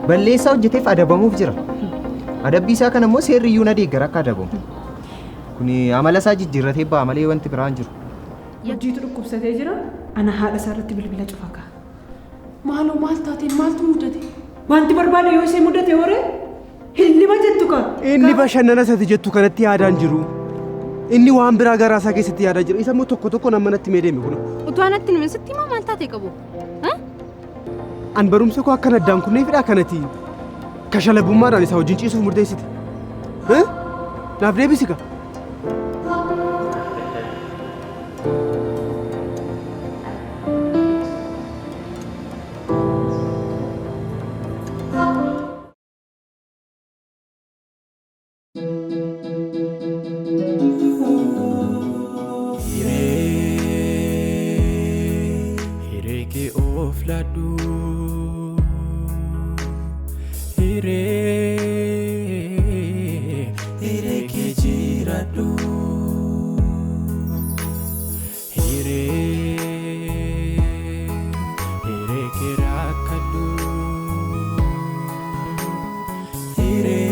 Balleessaa hojjeteef adabamuuf jira. Adabbii isaa kana immoo seerri iyyuu na deeggara akka adabamu. Kuni amala isaa jijjiirratee ba'a malee wanti biraan jiru. Urjiitu dhukkubsatee jira. Ana haadha isaa irratti bilbila cufa kaa. Maaloo maal taateen maaltu mudate? Wanti barbaade yoo ishee mudate horee hilliba jettu kaa. Inni bashannana isati jettu kanatti yaadaan jiru. Inni waan biraa garaa isaa keessatti yaadaa jira. Isa immoo tokko tokko nama natti mee deeme kun. Utuu anatti himin sitti himaa maal taate qabu? An barumsa koo akkan addaan kunneefidha kanati. Kashalabummaadhaan isa wajjin ciisuuf murteessite. Naaf deebisi kaa. Hiree hiree kee of laadhu hiree hiree kee jiraadhu hiree hiree kee rakkadhu hiree.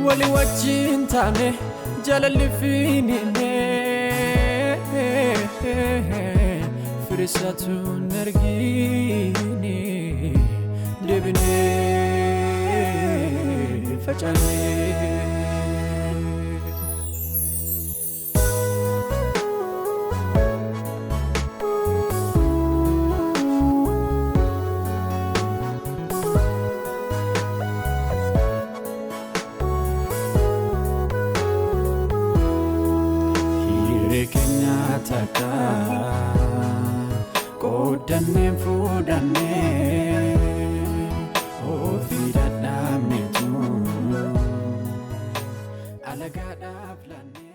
Wali wajjin taane jaalalli fiinine firisatu nargine deebine facaane. Hiree keenya takka qooddannee fuudhannee ofii dadhabneetu alagaadhaaf laannee.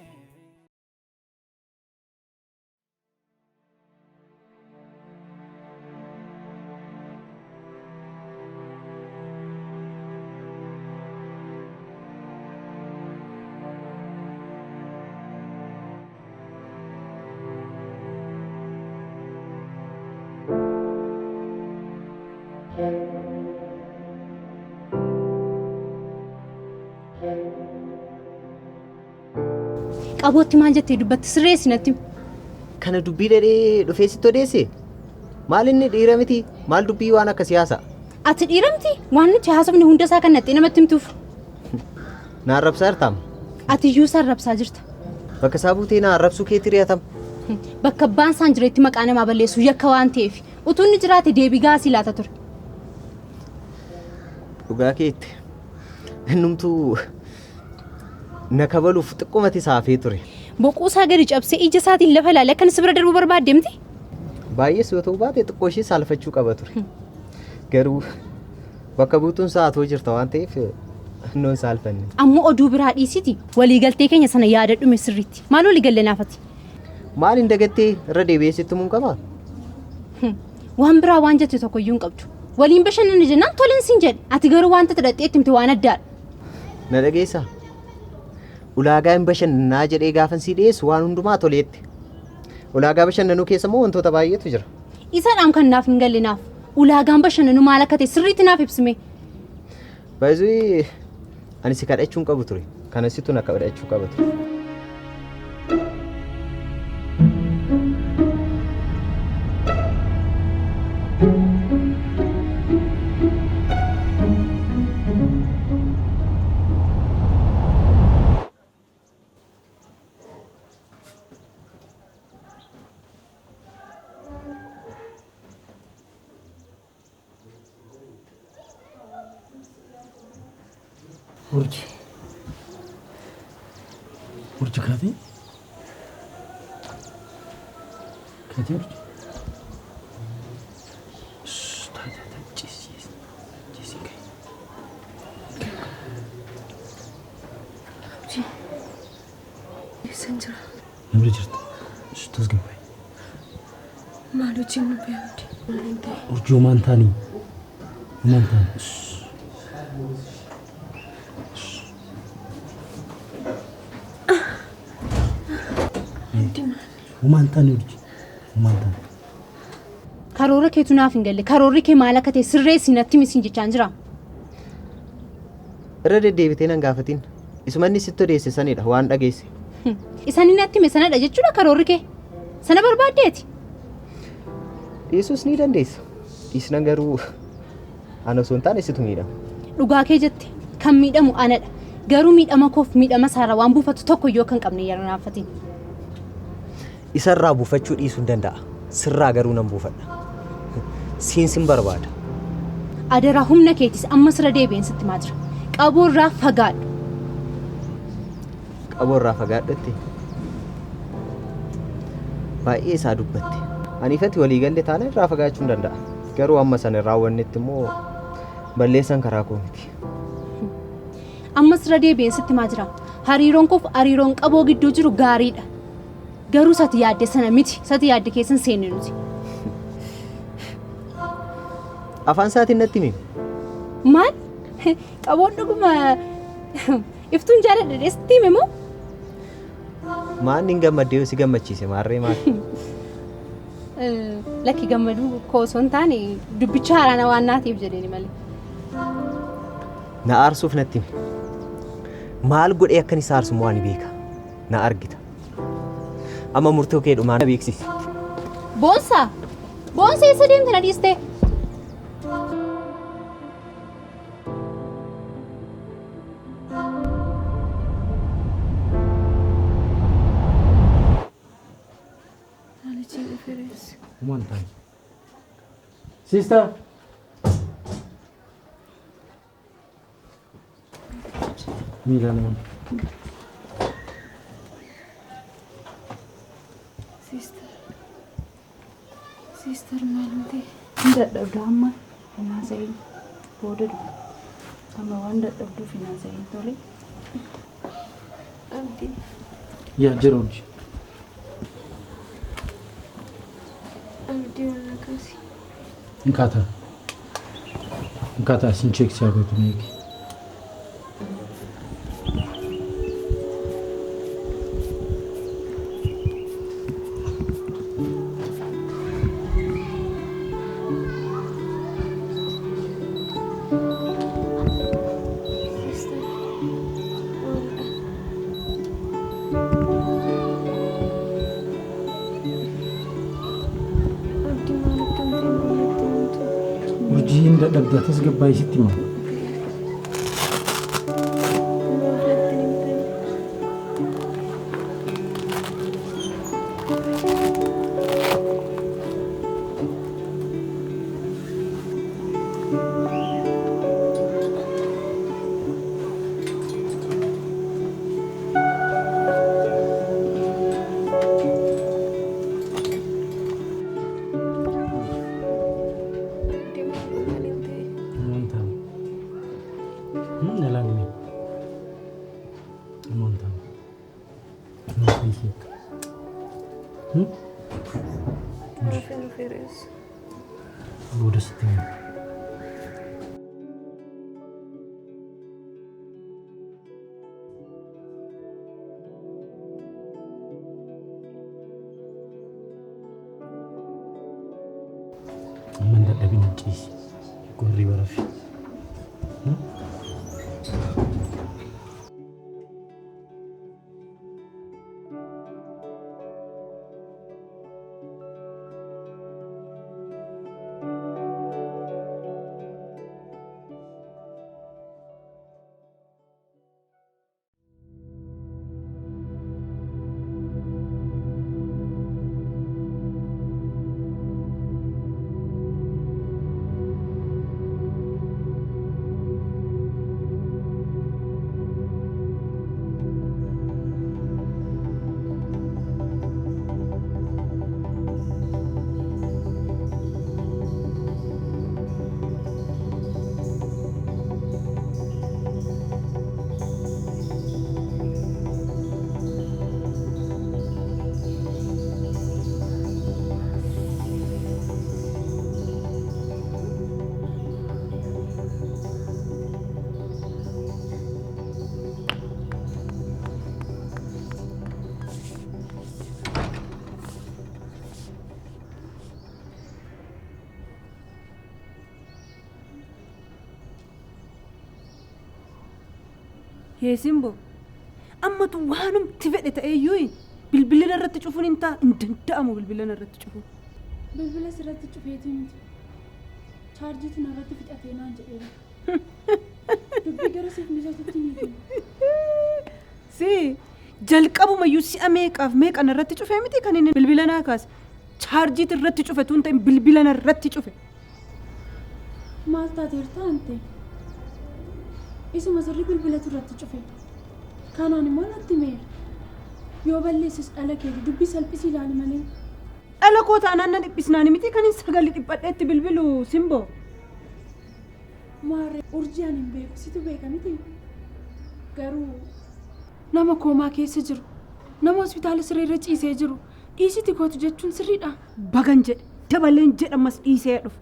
Qabootti maal jettee dubbatti sirreessi natti himi. Kana dubbii dhadhee dhufee sitti odeesse? Maal inni dhiira miti? Maal dubbii waan akka siyaasa? Ati dhiira miti? Waan nuti haasofne hunda isaa kan naqxee namatti himtuuf. Na arrabsaa jirtaam? Ati iyyuu isa arrabsaa jirta. Bakka isaa buutee na arrabsuu keetti ri'atam. Bakka abbaan isaan jiretti maqaa namaa balleessu yakka waan ta'eef utuu inni jiraate deebii gahaa sii laata ture. Dhugaa keetti. Innumtuu na kabaluuf xiqqumati isaa hafee ture. Boquu isaa gadi cabsee ija isaatiin lafa ilaale akka inni si bira darbu barbaadde miti? Baay'ees yoo ta'uu baate xiqqoo ishee saalfachuu qaba ture. Garuu bakka buutuun isaa atoo jirta waan ta'eef innoon saalfanne. Ammoo oduu biraa dhiisiti waliigaltee keenya sana yaadadhume sirriitti. Maal walii galle naaf ati? Maal hin dagattee irra deebi'ee sitti himuun qabaa? Waan biraa waan jette tokko iyyuu hin qabdu. Waliin bashannanna jennaan toleen siin jedhe. Ati garuu wanta ati dhaqxee itti himte waan addaadha. Na dhageessaa? Ulaagaa hin bashannanaa jedhee gaafan sii dhiyeessu waan hundumaa toleetti. Ulaagaa bashannanuu keessa immoo wantoota baay'eetu jira. Isadhaam kan naaf hin galle naaf. Ulaagaan bashannanuu maal akka ta'e sirriitti naaf ibsime. Baay'ee ani si kadhachuu hin qabu ture. Kana situ na kadhachuu qaba ture. Urji. Urji kaatee? Kaatee urji? Shh, taa taa taa ciisi ciisi ciisi ka'i. Urji. Eessan jira? Namni jirti. Shh, Maal hojiin nu beekte? Maal ta'e? Urjii homaan taanii. Homaan taanii. Abdii maal? Homaan taanii urjii. Homaan taanii. Karoora keetu naaf hin galle. Karoorri kee maal akka ta'e sirreessi natti himi siin jechaan jira. Irra deddeebitee nan gaafatin. Isuma inni sitti odeesse sanidha waan dhageesse. Isa inni natti hime sanadha jechuudha karoorri kee. Sana barbaaddeeti. Dhiisuus ni dandeessa. Dhiisnan garuu ana osoo hin taane situ miidhama. Dhugaa kee jette kan miidhamu anadha. Garuu miidhama koof miidhama isaarraa waan buufatu tokko iyyuu akka hin qabne yeroo naaffatin. Isarraa buufachuu dhiisuun danda'a. Sirraa garuu nan buufadha. Siin sin barbaada. Adaraa humna keetis amma sirra deebi'een sitti himaa jira. Qaboo irraa fagaadhu. Qaboo irraa fagaadhutti baay'ee isaa dubbatte. Ani ifatti walii galle taana irraa fagaachuun danda'a. Garuu amma sana hin raawwannetti immoo balleessan karaa koo miti. Amma sirra deebi'een sitti himaa jira. Hariiroon koof hariiroon qaboo gidduu jiru gaariidha. Garuu sati yaadde sana miti. Sati yaadde keessa hin seenne nuti. Afaan isaatiin natti himi. Maal? Qaboon dhuguma iftuun jaaladha jedhee sitti hime moo? Maan hin gammaddee yoo si gammachiise maarree maal? Lakki gammaduu koo osoo hin taane dubbicha haaraana waan naa ta'eef jedheeni malee. Na aarsuuf natti hime. Maal godhee akkan isa aarsu immoo ani beeka. Na argita. Amma murtoo kee dhumaa na beeksisi. Boonsaa! Boonsa eessa deemte na dhiistee? Maal hojiin dhufeeres? Homaan taanii. Sister. Miila lama. Sister. Sister maal ta'e? Hin dadhabda amma hin haasa'in booda dhufa. Amma waan dadhabduuf hin haasa'in tole. Abdii. Yaa jira urjii. Abdii waan akkasii. Nkaataa. Nkaataa sin check si gootu meeki. Sister. Maalidha? Abdii maal akkam ta'e natti himtu? Urjii hin dadhabda tasgabbaa'ii sitti hima. Maaf natti hin himtan? Abdii maal maaliin ta'e? Homaan taane. Ilaali. Homaan taane. Maaf hiikka. Maaf hin dhufeeres? Booda sitti hima. Amma hin dadhabin ciisi. Gorri barafi. Hee Simbo, ammatu waanumti fedhe ta'eeyyuu bilbila irratti cufuun hin ta'a hin danda'amu bilbila irratti cufuun. Bilbila sirratti cufeetii miti. Chaarjiitu narratti fixatee naan jedheera. Dubbii gara siif mijatutti ni kenna. Si jalqabumayyuu si'a meeqaaf meeqa narratti cufee miti kan inni bilbila naa kaase. Chaarjiitu irratti cufe tun ta'in bilbila narratti cufe. Maal taateerta ante? Isuma sirrii bilbilatu irratti cufe. Kanaan immoo natti meera. Yoo balleessis dhala keeti dubbii salphisii ilaali malee. Dhala koo taanaan na dhiphisnaani miti kan hin sagali dhiphadheetti bilbilu Simbo. Maarree urjii ani hin beeku situ beeka miti. Garuu nama koomaa keessa jiru nama hospitaala siree irra ciisee jiru dhiisiti kootu jechuun sirriidha. Bagan jedhe dabaleen jedhamas dhiisee dhufu.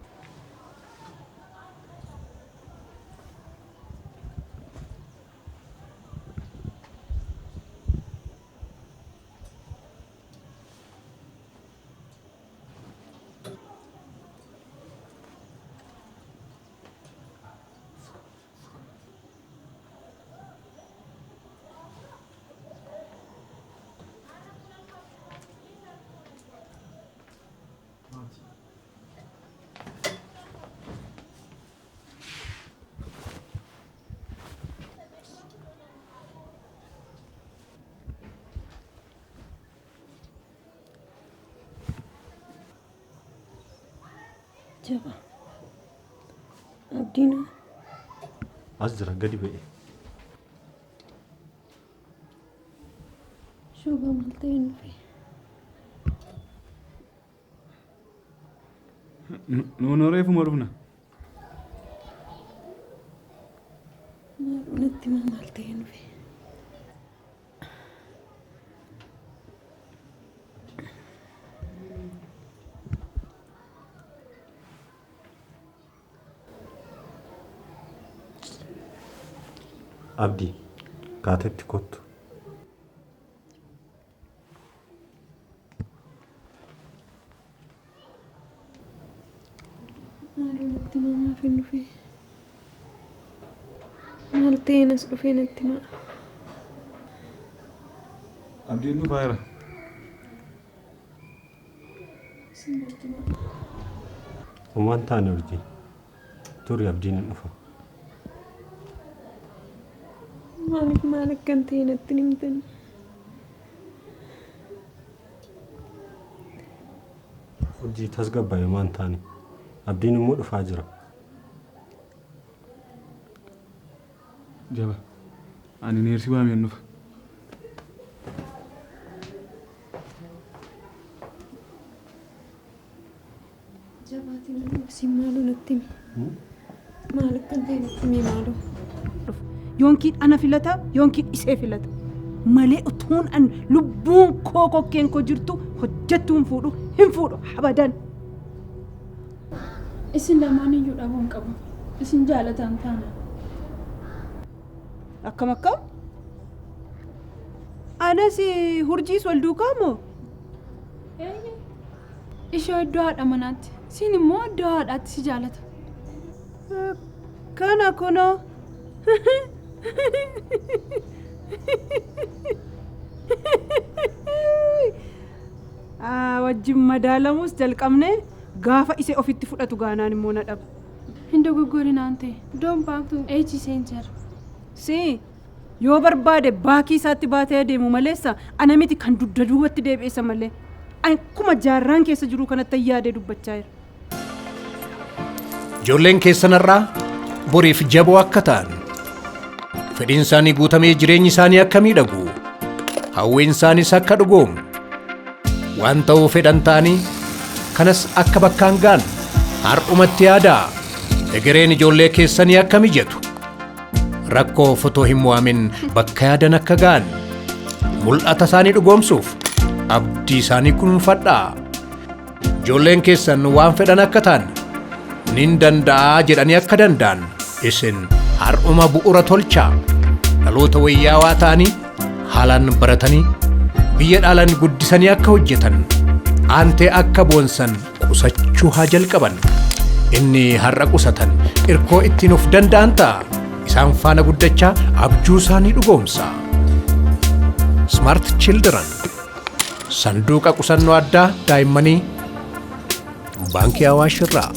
Jaba. Abdiin As jira gadi ba'e. Shubaa maal ta'een dhufe? Nuun reefuma dhufna. Maaloo natti himaa maal ta'een dhufe? Abdii kaatetti kottu. Maaloo natti himaa maaf hin dhufe? Maal ta'een as dhufe natti himaa? Abdiin dhufaa jira. Homaa hin taane urjii. Turi abdiin hin dhufa. Maaliif maal akkan ta'e natti hin himtani? Urjii tasgabbaa'e homaa hin taane. Abdiin immoo dhufaa jira. Jaba. Ani neersii waameen dhufa. Jabaatiin hin obsiin maaloo natti himi. Maal akkan ta'e natti himi maaloo. Yoonkiin ana filata yoonkiin isee filata. Malee utuun an lubbuun koo kokkeen koo jirtu hojjettuu hin fuudhu hin fuudhu abadan. Isin lamaan iyyuu dhabuu hin qabu. Isin jaalataan taana. Akkam akkam? Anas hurjiis wal duukaa moo? Ishoo iddoo haadha manaatti, siin immoo iddoo haadhaatti si jaalata. Kana kunoo. Wajjin madaalamuus jalqabne gaafa isee ofitti fudhatu gaanaan immoo na dhaba. Hin dogoggorinaan ta'e. Don't back to age center. Si yoo barbaade baakii isaatti baatee adeemu maleessa ana miti kan dugda duubatti deebi'eessa malee. Akkuma jaarraan keessa jiru kanatti yaadee dubbachaa jira. Ijoolleen keessanarraa boriif jaboo akka ta'an, fedhiin isaanii guutamee jireenyi isaanii akka miidhagu, hawwiin isaaniis akka dhugoomu, waan ta'uu fedhan ta'anii kanas akka bakkaan ga'an har'umatti yaadaa egereen ijoollee keessanii akka mijatu, rakkoo fotoo hin mo'amin bakka yaadan akka ga'an, mul'ata isaanii dhugoomsuuf abdii isaanii kunuunfadhaa. Ijoolleen keessan waan fedhan akka ta'an nin danda'aa jedhanii akka danda'an isin har'uma bu'ura tolchaa dhaloota wayyaawaa ta'anii haalaan baratanii biyya dhaalan guddisanii akka hojjetan aantee akka boonsan qusachuu haa jalqaban. Inni har'a qusatan irkoo ittiin of danda'an ta'a. Isaan faana guddachaa abjuu isaanii dhugoomsa. Smart Children sanduuqa qusannoo addaa daa'immanii Baankii Awaash irraa.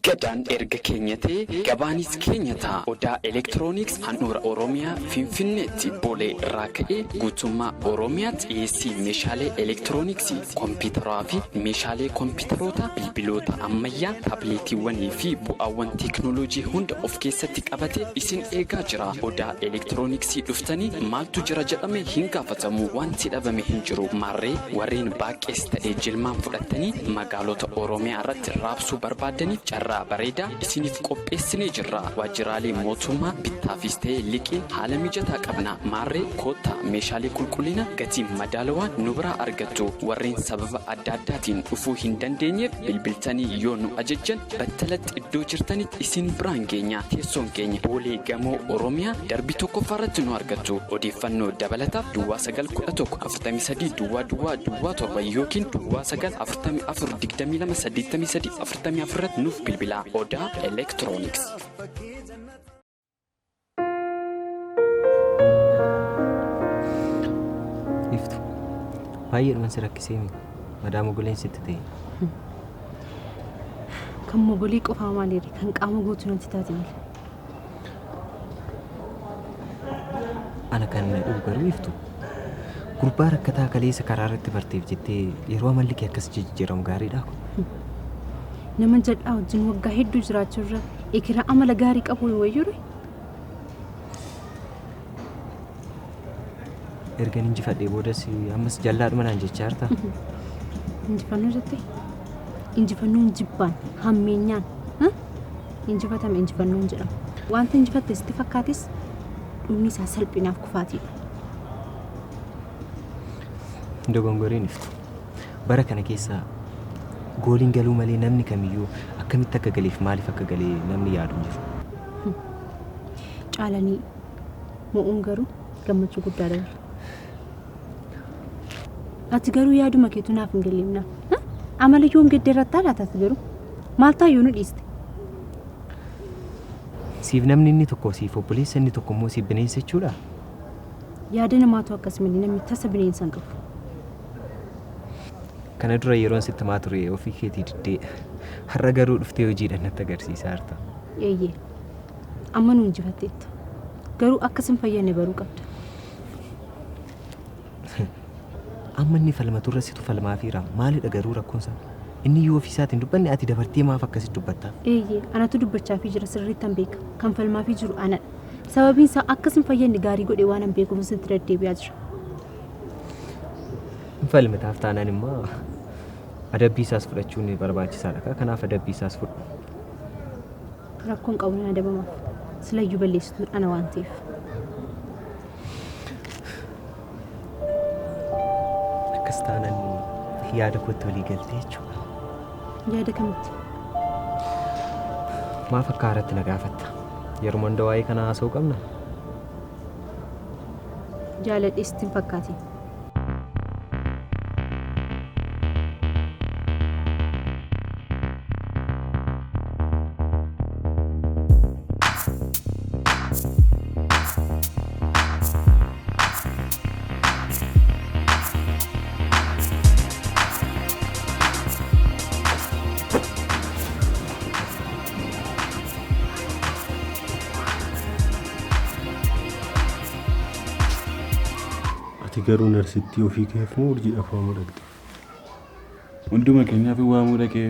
Gadaan erga keenya ta'e gabaanis keenya ta'a. Odaa Elektirooniks handhuura Oromiyaa Finfinneetti Boolee irraa ka'ee guutummaa Oromiyaatti dhiyeessii meeshaalee elektirooniksii, kompiitaraa fi meeshaalee kompiitaroota, bilbiloota ammayyaa, taabileetiiwwanii fi bu'aawwan teeknooloojii hunda of keessatti qabatee isin eegaa jira. Odaa Elektirooniksii dhuftanii maaltu jira jedhame hin gaafatamu. Wanti dhabame hin jiru. Maarree warreen baaqees ta'ee jilmaan fudhattanii magaalota Oromiyaa irratti raabsuu barbaadaniif carraa bareedaa isiniif qopheessinee jirra. Waajjiraalee mootummaa bittaafis ta'ee liqiin haala mijataa qabna. Maarree koottaa meeshaalee qulqullina gatii madaalawaan nu biraa argattu. Warreen sababa adda addaatiin dhufuu hin dandeenyeef bilbiltanii yoo nu ajajjan battalatti iddoo jirtanitti isin biraan geenya. Teessoon keenya Boolee Gamoo Oromiyaa darbii tokkoffaa irratti nu argattu. Odeeffannoo dabalataaf duwwaa 9 11 43 duwwaa duwwaa duwwaa 7 yookiin duwwaa 9 44 22 83 44 irratti nuuf bilbilaa. Odaa Elektirooniks. Iftu. Baay'eedhuman si rakkisee mi? Madaa mogoleen sitti ta'e. Kan mogolee qofaa maaliirri kan qaama guutuu natti taate malee. Ana kan na dhibu garuu Iftu. Gurbaa rakkataa kaleessa karaa irratti barteef jettee yeroo amalli kee akkas jijjiiramu gaariidhaa kun. Nama jal'aa wajjin waggaa hedduu jiraachuu irra ekeraa amala gaarii qabu wayyuu. Ergan injifadhee boodas ammas jallaadhuma naan jechaa jirta. Injifannoo jettee? Injifannoon jibbaan, hammeenyaan injifatame injifannoon jedhama. Wanta injifatte sitti fakkaates dhumni isaa salphinaaf kufaatiidha. Dogongoriin Iftu. Bara kana keessa gooliin galuu malee namni kamiyyuu akkamitti akka galeef maaliif akka galee namni yaadu hin jiru. Caalanii mo'uun garuu gammachuu guddaa dabala. Ati garuu yaaduma keetu naaf hin galleemna. Amala yoom geddeerrattaa laata ati garuu? Maal ta'a yoo nu dhiiste? Siif namni inni tokko siif obboleessa inni tokko immoo siif bineensa jechuudha. Yaada namaatu akkas malee namni tasa bineensa hin qabu. Kana dura yeroon sitti himaa ture ofii keetii diddee har'a garuu dhuftee hojiidhaan natti agarsiisaa jirta. Eeyyee. Amma nu injifatteetta. Garuu akka sin fayyadne baruu qabda. Amma inni falmaturra situ falmaafiira. Maalidha garuu rakkoonsaa? Inni yoo ofii isaatiin dubbanne ati dabartee maaf akkasitti dubbattaaf? Eeyyee, anatu dubbachaafii jira sirriittan beeka. Kan falmaafii jiru anadha. Sababiin isaa akka sin fayyadne gaarii godhee waan an beekuuf sitti deddeebi'aa jira. Falmitaaf taanaan immoo adabbii isaas fudhachuun barbaachisaadha. Kanaaf adabbii isaas fudhu. Rakkoon qabu nan adabamaaf. Silayyuu balleessituu ana waan ta'eef. Akkas taanaan yaada kootti walii galtee jechuudha. Yaada kamitti? Maaf akka haaratti na gaafatta? Yeroo hunda waa'ee kana haasa'uu qabna? Jaaladhee sitti hin fakkaatin. Ati garuu narsittii ofii keef moo urjiidhaaf waamuu dhaqxe? Hunduma keenyaaf waamuu dhaqee.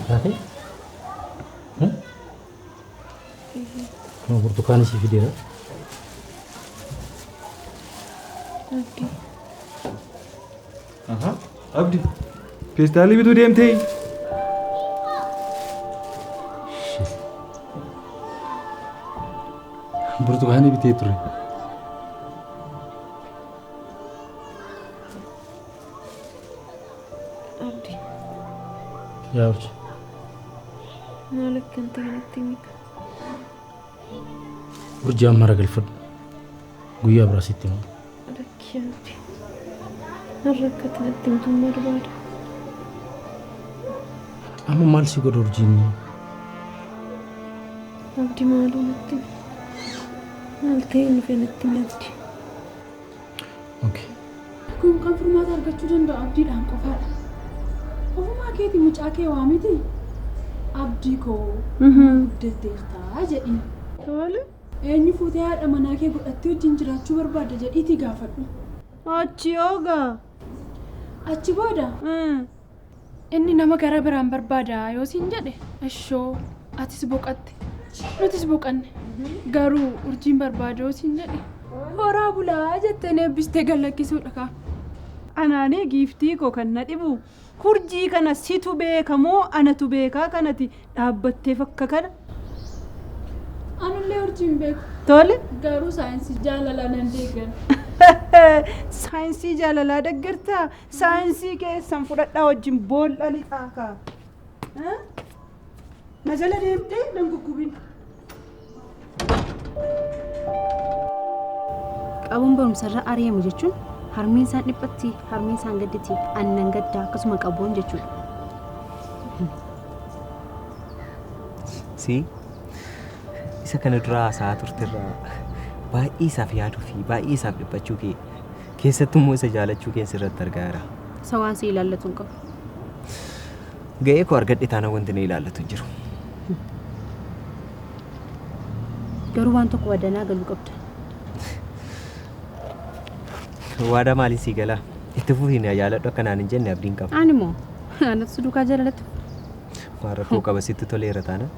Taatee? Burtukaana si fideera. Abdii. Abdi, feestaalii bituu deemtee? Burtukaanii bitee ture. Abdii. Yaa urji. Maal akkan ta'e natti himi. Urjii amma hara galfadhu. Guyyaa biraa sitti hima. Lakki Abdi. Har'a akka ati natti himtu hin barbaadu. Amma maal si godha urjiin? Abdi maaloo natti himi. Maal ta'een dhufe natti himi Abdi. Okay. Kun kan furmaata argachuu danda'u Abdiidhaan qofaadha. Ofumaa keetii mucaa kee waamiti Abdii koo guddatteerta jedhiin. Tole. Eenyu fuutee haadha manaa kee godhattee wajjin jiraachuu barbaadda jedhiitii gaafadhu. Achi hoogaa. Achi booda inni nama gara biraan barbaada yoo siin jedhe ishoo atis boqatte nutis boqanne garuu urjiin barbaada yoo siin jedhe horaa bulaa jetteen eebbistee gad lakkisuudha kaa. Anaanee giiftii koo kan na dhibu urjii kana situ beeka moo anatu beekaa kanati dhaabbatteef akka kana. Anillee urjii hin beeku. Tole. Garuu saayinsii jaalalaa nan deeggara. Saayinsii jaalalaa deggertaa? Saayinsii keessan fudhadhaa wajjin boolla lixaa kaa. Na jala deemtee nan guggubin. Qabuun barumsarra ari'amu jechuun harmeen isaan dhiphatti, harmeen isaan gadditi, ani nan gadda akkasuma qaboon jechuudha. Si isa kana dura haasa'aa turterraa baay'ee isaaf yaaduu fi baay'ee isaaf dhiphachuu kee keessattuu immoo isa jaalachuu kee sirratti argaa jira. Isa waan si ilaallatu hin qabu. Ga'ee koo argadhe taanaan wanti na ilaallatu hin jiru. Garuu waan tokko waadaa galuu qabda. Waadaa maaliin sii galaa? Itti fufii na jaaladhu akka naan hin jenne abdiin qaba. Ani moo anatu si duukaa jaalalatti Waan rakkoo qaba sitti toleera taanaan.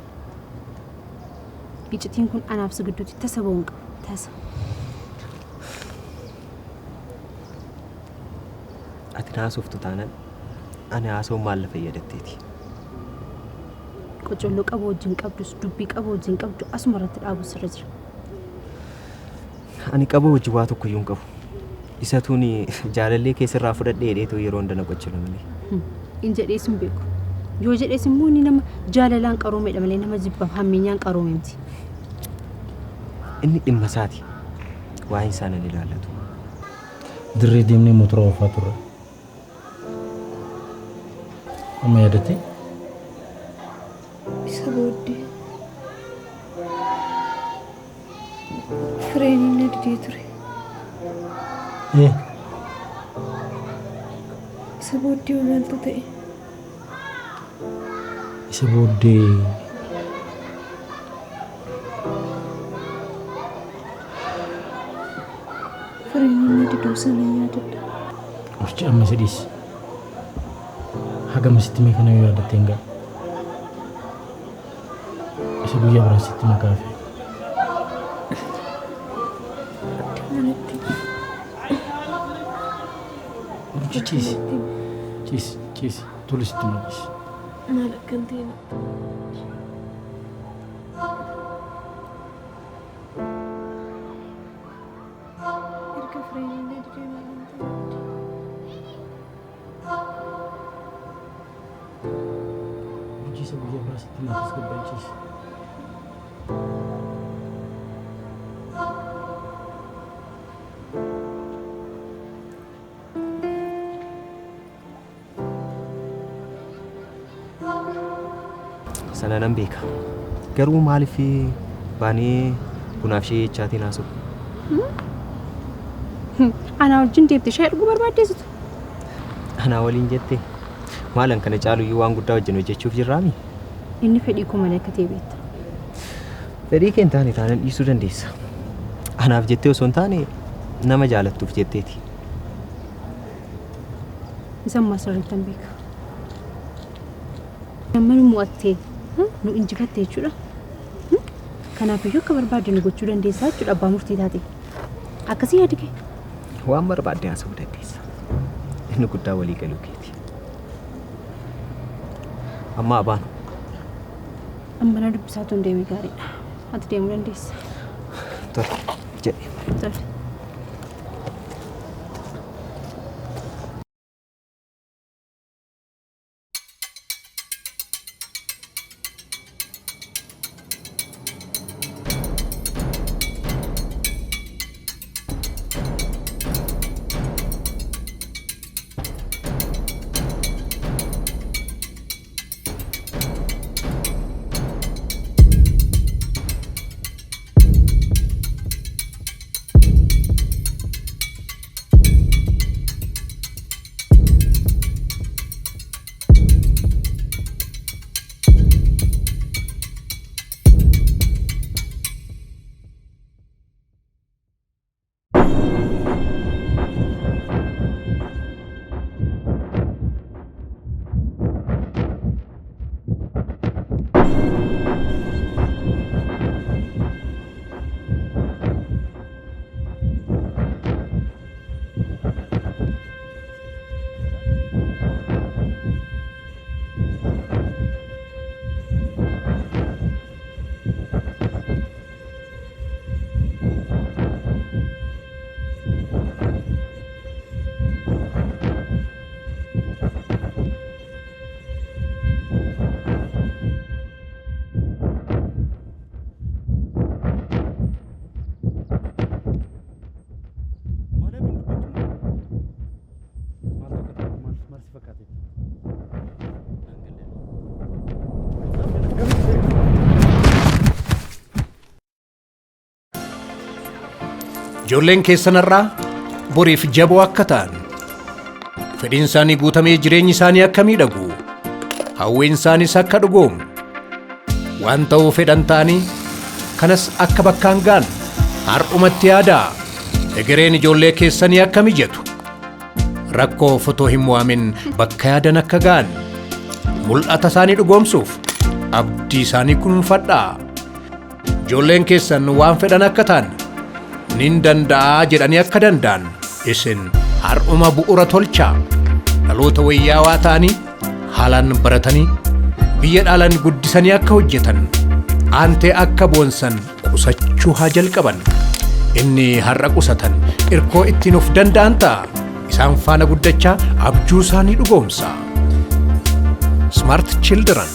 Iccitiin kun anaaf si gidduutti tasa ba'uu hin qabu. Tasa. Ati na haasoftu taanaan ani haasa'uun maal na fayyadatteeti? Qocolloo qabu wajjin qabdus dubbii qabu wajjin qabdu asuma irratti dhaabu sirra jira. Ani qaboo wajjin waa tokko iyyuu hin qabu. Isatuun jaalallee kee sirraa fudhadhee jedheetu yeroo hunda na qochola malee. In jedhees hin beeku. Yoo jedhees immoo inni nama jaalalaan qaroomedha malee nama jibbaaf hammeenyaan qaroome miti. Inni dhimma isaati. Waa'een isaa nan ilaallatu. Dirree deemnee motora oofaa turre. Amma yaadattee? Isa booddee fireeniin na didee ture. Ee. Isa booddee hoo maaltu ta'e? Isa booddee Fireeniin na diduu sana yaadadha. Urji amma si dhiisi. Hagama sitti hime kana yoo yaadatte hin ga'a. Isa guyyaa biraa sitti hima gaafi. Urji ciisi. Ciisi ciisi tole sitti hima dhiisi. Maal akkan ta'e natti Erga fireeniin na didee maalan ta'e abdi? Urjii isa guyyaa biraa sitti himaa tasgabbaa'ii ciisi. Sana nan beeka. Garuu maaliif baanee bunaaf shayii jechaatiin haasa'u? Anaa wajjin deemte shaayii dhuguu barbaaddeessitu. Anaa waliin jette maalan kana caaluyyuu waan guddaa wajjin hojjechuuf jirraami? Inni fedhii koo malee akka ta'e beekta. Fedhii kee hin taane taanan dhiisuu dandeessa. Anaaf jettee osoo hin taane nama jaalattuuf jetteeti. Isa ammaa sirriittan beeka. Amma nu mo'attee nu injifatte jechuudha. Kanaafiyyuu akka barbaadde nu gochuu dandeessaa jechuudha abbaa murtii taate. Akkasii yaadi kee. Waan barbaadde haasa'uu dandeessa. Inni guddaa walii galuu keeti. Amma abaanu. Amma na dubbisaa tun deeme gaariidha. Ati deemuu dandeessa. Tole jedhe. Tole. Ijoolleen keessan har'aa boriif jaboo akka ta'an, fedhiin isaanii guutamee jireenyi isaanii akka miidhagu, hawwiin isaaniis akka dhugoomu, waan ta'uu fedhan ta'anii kanas akka bakkaan ga'an har'umatti yaadaa. Egereen ijoollee keessanii akka mijatu, rakkoo otoo hin mo'amin bakka yaadan akka ga'an, mul'ata isaanii dhugoomsuuf abdii isaanii kunuunfadhaa. Ijoolleen keessan waan fedhan akka ta'an, nin danda'aa jedhanii akka danda'an isin har'uma bu'uura tolchaa. Dhaloota wayyaawaa ta'anii haalaan baratanii biyya dhaalan guddisanii akka hojjetan, aantee akka boonsan qusachuu haa jalqaban. Inni har'a qusatan irkoo ittiin of danda'an ta'a. Isaan faana guddachaa abjuu isaanii dhugoomsa. Smart Children,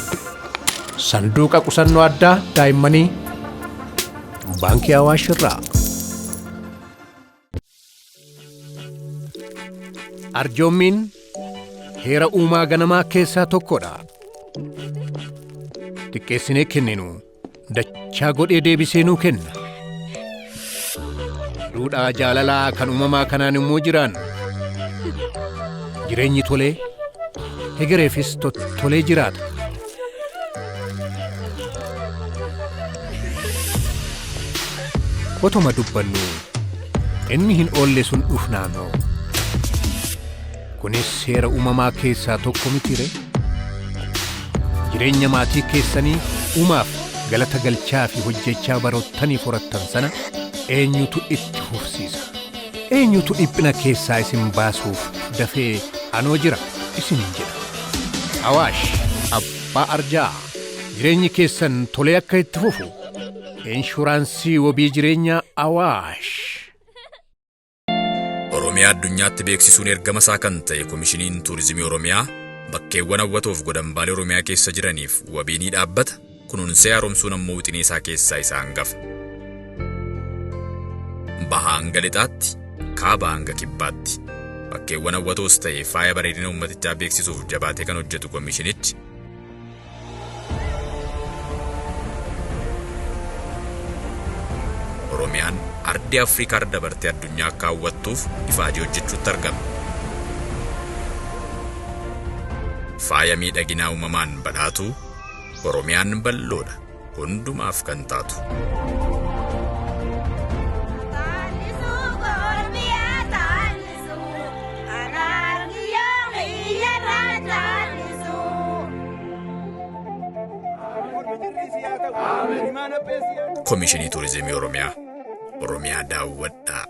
sanduuqa qusannoo addaa daa'immanii Baankii Awaash irraa. Arjoommiin heera uumaa ganamaa keessaa tokkodha. Xiqqeessinee kenninu dachaa godhee deebisee nuu kenna. Duudhaa jaalalaa kan uumamaa kanaan immoo jiraan jireenyi tolee hegereefis tottolee jiraata. Otuma dubbannu inni hin oolle sun dhufnaanoo. Kunis seera uumamaa keessaa tokko mitire. Jireenya maatii keessanii uumaaf galata galchaa fi hojjechaa baroottaniif horattan sana eenyutu itti fufsiisa? Eenyutu dhiphina keessaa isin baasuuf dafee anoo jira isiniin jedha? Awaash abbaa arjaa, jireenyi keessan tolee akka itti fufu inshuraansii wabii jireenyaa Awaash. Oromiyaa addunyaatti beeksisuun ergama isaa kan ta'e Komishiniin Tuurizimii Oromiyaa bakkeewwan hawwatoof godambaalee Oromiyaa keessa jiraniif wabii ni dhaabbata, kunuunsee haaromsuun ammoo wixinee isaa keessaa isa hangafa. Bahaa hanga lixaatti, kaabaa hanga kibbaatti bakkeewwan hawwatoos ta'e faaya bareedina uummatichaa beeksisuuf jabaatee kan hojjetu komishinichi, Oromiyaan ardii Afrikaa irra dabartee addunyaa akka hawwattuuf ifaajee hojjechuutti argama. Faaya miidhaginaa uumamaan badhaatuu Oromiyaan bal'oodha, hundumaaf kan taatu. Komishinii Turizimii Oromiyaa. Oromiyaa daawwadhaa.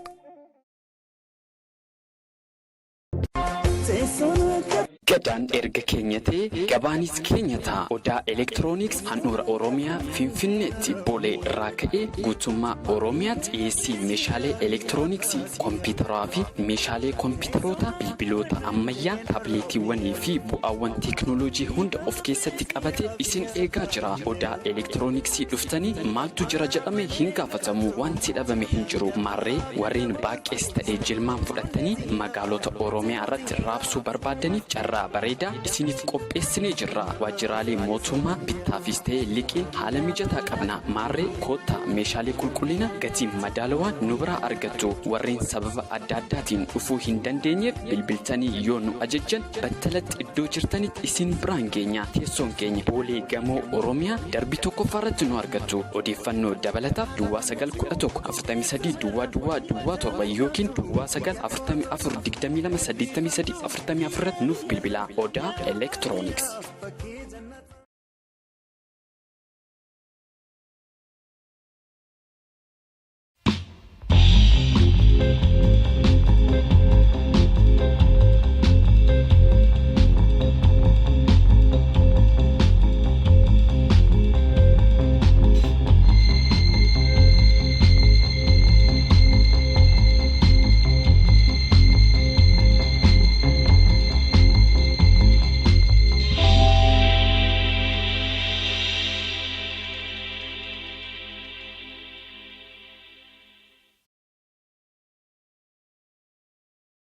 Gadaan erga keenya ta'e gabaanis keenya ta'a. Odaa Elektirooniks handhuura Oromiyaa Finfinneetti Boolee irraa ka'ee guutummaa Oromiyaatti dhiyeessii meeshaalee elektirooniksii, kompiitaraa fi meeshaalee kompiitaroota, bilbiloota ammayyaa, taabileetiiwwanii fi bu'aawwan teeknooloojii hunda of keessatti qabate isin eegaa jira. Odaa Elektirooniksii dhuftanii maaltu jira jedhame hin gaafatamu. Wanti dhabame hin jiru. Maarree warreen baaqees ta'e jilmaan fudhattanii magaalota Oromiyaa irratti raabsuu barbaaddaniif carraa bareedaa isiniif qopheessinee jirra. Waajjiraalee mootummaa bittaafis ta'e liqiin haala mijataa qabna. Maarree koottaa meeshaalee qulqullina gatii madaalawaan nu biraa argattu. Warreen sababa adda addaatiin dhufuu hin dandeenyeef bilbiltanii yoo nu ajajjan battalatti iddoo jirtanitti isin biraan geenya. Teessoon keenya Boolee Gamoo Oromiyaa darbii tokkoffaa irratti nu argattu. Odeeffannoo dabalataaf duwwaa 9 11 43 duwwaa duwwaa duwwaa 7 yookiin duwwaa 9 44 22 83 44 irratti nuuf bilbilaa. Odaa Elektirooniks.